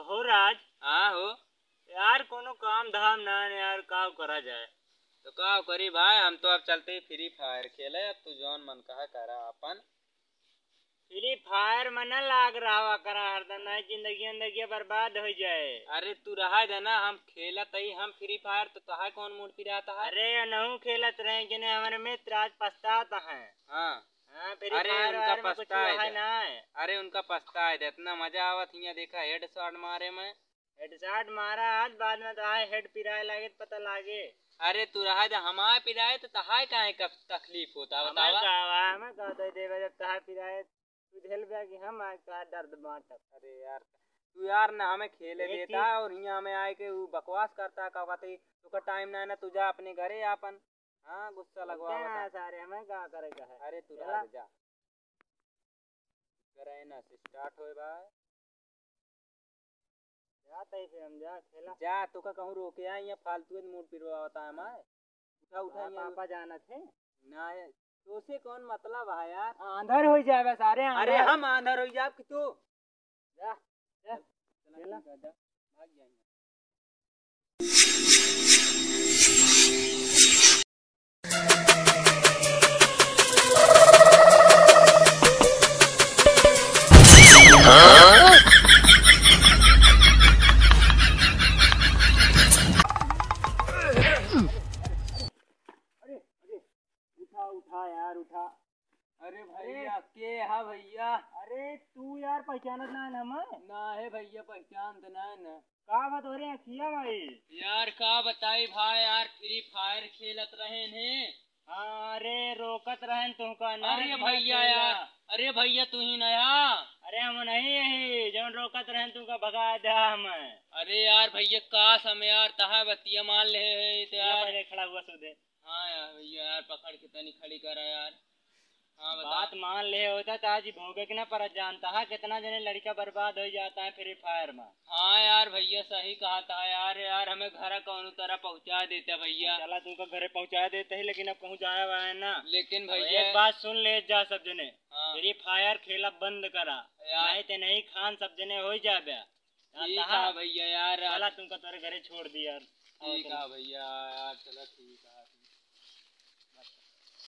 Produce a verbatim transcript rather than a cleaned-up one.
हो राज। हाँ हो। यार, कोनो काम धाम ना है यार, का करा जाए? तो का करी भाई, हम तो अब चलते ही Free Fire खेले, अब तू जौन मन कहा करा अपन। Free Fire में न लाग रहा करा हरदम, नहीं जिंदगी, जिंदगी बर्बाद हो जाए। अरे तू रहा दे ना, हम खेलत ही हम Free Fire, तो तहाय कौन मूड पिरात है? अरे नहू खेलत रहे, जिन्हें हमारे मित्र आज पछतात हैं। हाँ। हाँ, Free अरे Fire उनका वायर में कुछ पछताए हुआ है दे। ना है। अरे उनका पछताए दे, इतना मजा आवत हियाँ, देखा headshot मारे में। Headshot मारा आज, बाद में तो आए head पिराए लागे तो पता लागे। अरे तू रहा दे, हमारे पिराए तो तहाय काहे का तकलीफ होता, हमें बतावा? का, हमें का दे देवे जब तहाय पिराए, तू झेल बे कि हम आज का दर्द बांटब। अरे यार, तू यार ना हमें खेले एक देता चीज और यहाँ हमें आए के वो बकवास करता, का कहते, तुका टाइम ना है ना, तू जा अपने घरे अपन। हाँ, गुस्सा लगवा क्या बता। सारे हमें का करे का है? अरे तू चला। रहा दे, जा। करे ना से start होए बा। जा तई फिर हम जा खेला। जा, तोका कहूँ रोके आ, यहाँ फालतू में मूड पिरवावता है हमार। उठा, उठा, हाँ, यहाँ पापा जाना थे। ना है, तोसे कौन मतलब है यार? आंधर हो जावे सारे, अरे आंधर। हम आंधर हो जाब कि तू? जा, जा, चला, खेला। ठीक है, जा, भाग जाएंगे। अरे, अरे, उठा, उठा यार, उठा। अरे भैया, अरे। के हा भैया? अरे तू यार पहचानत ना है ना हमें? ना है भैया, पहचान तो ना है ना। का बात हो रही है अखिया भाई? यार का बताई भाई, यार Free Fire खेलत रहेन है। हाँ, अरे रोकत रहेन तुमका ना अरे कि ना भैया खेला। यार, अरे भैया तू ही ना यार। अरे हम नहीं यही, जौन रोकत रहेन तुमका भगा दे हमें। अरे यार भैया काश हम यार तहा बतिया मान ले है तो ये यार। पहले खड़ा हुआ सो दे। हाँ यार भैया, यार पकड़ के तनी खड़ी करा यार। हाँ, बता। बात मान ले होता तो आज भोगे के ना परत, जानता है कितना जने लड़का बर्बाद हो जाता है Free Fire में। हाँ यार भैया, सही कहा था यार। यार हमें घर कौनो तरह पहुँचा देता भैया। चला तुमको घरे पहुँचा देते ही, लेकिन अब कहूँ जाए हुआ है ना। लेकिन अब भैया एक बात सुन ले जा सब जने, हाँ। Free Fire खेला बंद करा, यार। नहीं तो नहीं खान सब जने हो जाबे। ठीक जानता है है? भैया यार। चला तुमको तोरे घरे छोड़ दी यार। ठीक है भैया यार, चला ठीक है।